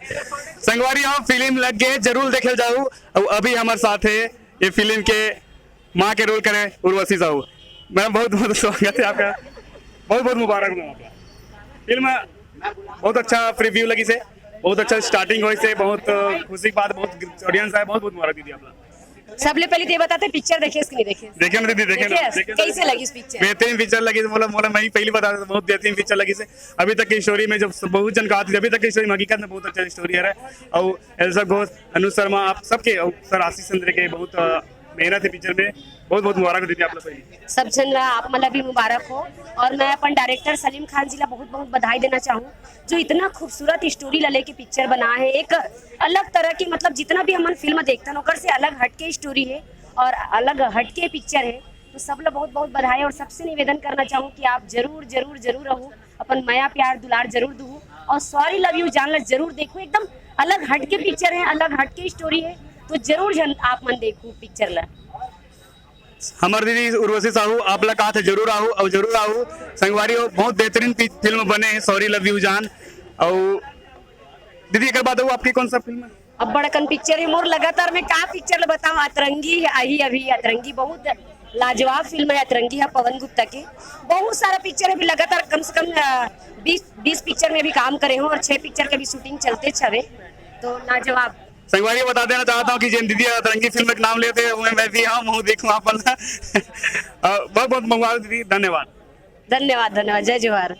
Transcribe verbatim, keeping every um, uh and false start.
संगवारी हो, फिल्म लग गे, जरूर देखे जाहू। अउ अभी हमर साथ हे ये फिल्म के माँ के रोल करे उर्वशी साहू। मैडम, बहुत बहुत स्वागत है आपका, बहुत बहुत मुबारक हो आपका। फिल्म बहुत अच्छा प्रीव्यू लगिस हे, बहुत अच्छा स्टार्टिंग होइस हे, बहुत खुशी की बात, बहुत ऑडियंस आए, बहुत बहुत मुबारक दीदी आपका। सबले पहले तो ये बताते पिक्चर देखे कि नहीं देखे? देखे ना दीदी, देखे ना, देखे? देखे ना। कैसे लगिस पिक्चर? बेहतरीन पिक्चर लगिस, मोला, मोला मैं ही पहली बता देता, बहुत बेहतरीन पिक्चर लगिस हे। अभी तक की स्टोरी में जब बहुत जन कहा थी, अभी तक की स्टोरी में हकीकत में बहुत अच्छा स्टोरी है। और एल्सा घोष, अनुज शर्मा, आप सबके, और सर आशीष चंद्र के बहुत अ, मेहनत है पिक्चर में। बहुत बहुत मुबारक हो दीदी आप लोग को। सब झन ला आप मन ला भी मुबारक हो। और मैं अपन डायरेक्टर सलीम खान जी ला बहुत बहुत बधाई देना चाहूँ, जो इतना खूबसूरत स्टोरी ला लेके पिक्चर बना है। एक अलग तरह की, मतलब, जितना भी हमन फिल्म देखथन ओकर से अलग हटके स्टोरी है और अलग हटके पिक्चर है। तो सब ला बहुत बहुत बधाई और सबसे निवेदन करना चाहूँ कि आप जरूर जरूर जरूर रहू, अपन मया प्यार दुलार जरूर दू। और सॉरी लव यू जान ला जरूर देखू, एकदम अलग हटके पिक्चर है, अलग हटके स्टोरी है। तो जरूर झन आप मन देखू पिक्चर ला। हमर दीदी उर्वशी साहू, आप ला कहा थे जरूर आहू और जरूर आहू। संगवारी हो, बहुत बेहतरीन पि-, फिल्म बने हैं सॉरी लव यू जान। और दीदी, एक बात हो, आपकी कौन सा फिल्म है? अब बड़कन पिक्चर है मोर, लगातार मैं का पिक्चर ला बताऊं, अतरंगी है, अही अभी अतरंगी बहुत लाजवाब फिल्म है, अतरंगी है पवन गुप्ता की। बहुत सारा पिक्चर अभी लगातार कम से कम अ, बीस बीस पिक्चर में भी काम करे हूँ और छह पिक्चर के भी शूटिंग चलते छवे। तो लाजवाब। संगवारी, बता देना चाहता हूँ कि जिन दीदी अतरंगी फिल्म के नाम लेते हैं, मैं भी हाँ मुँह देखूँ आप। बहुत बहुत मुबारक दीदी, धन्यवाद। धन्यवाद, धन्यवाद, जय जोहार।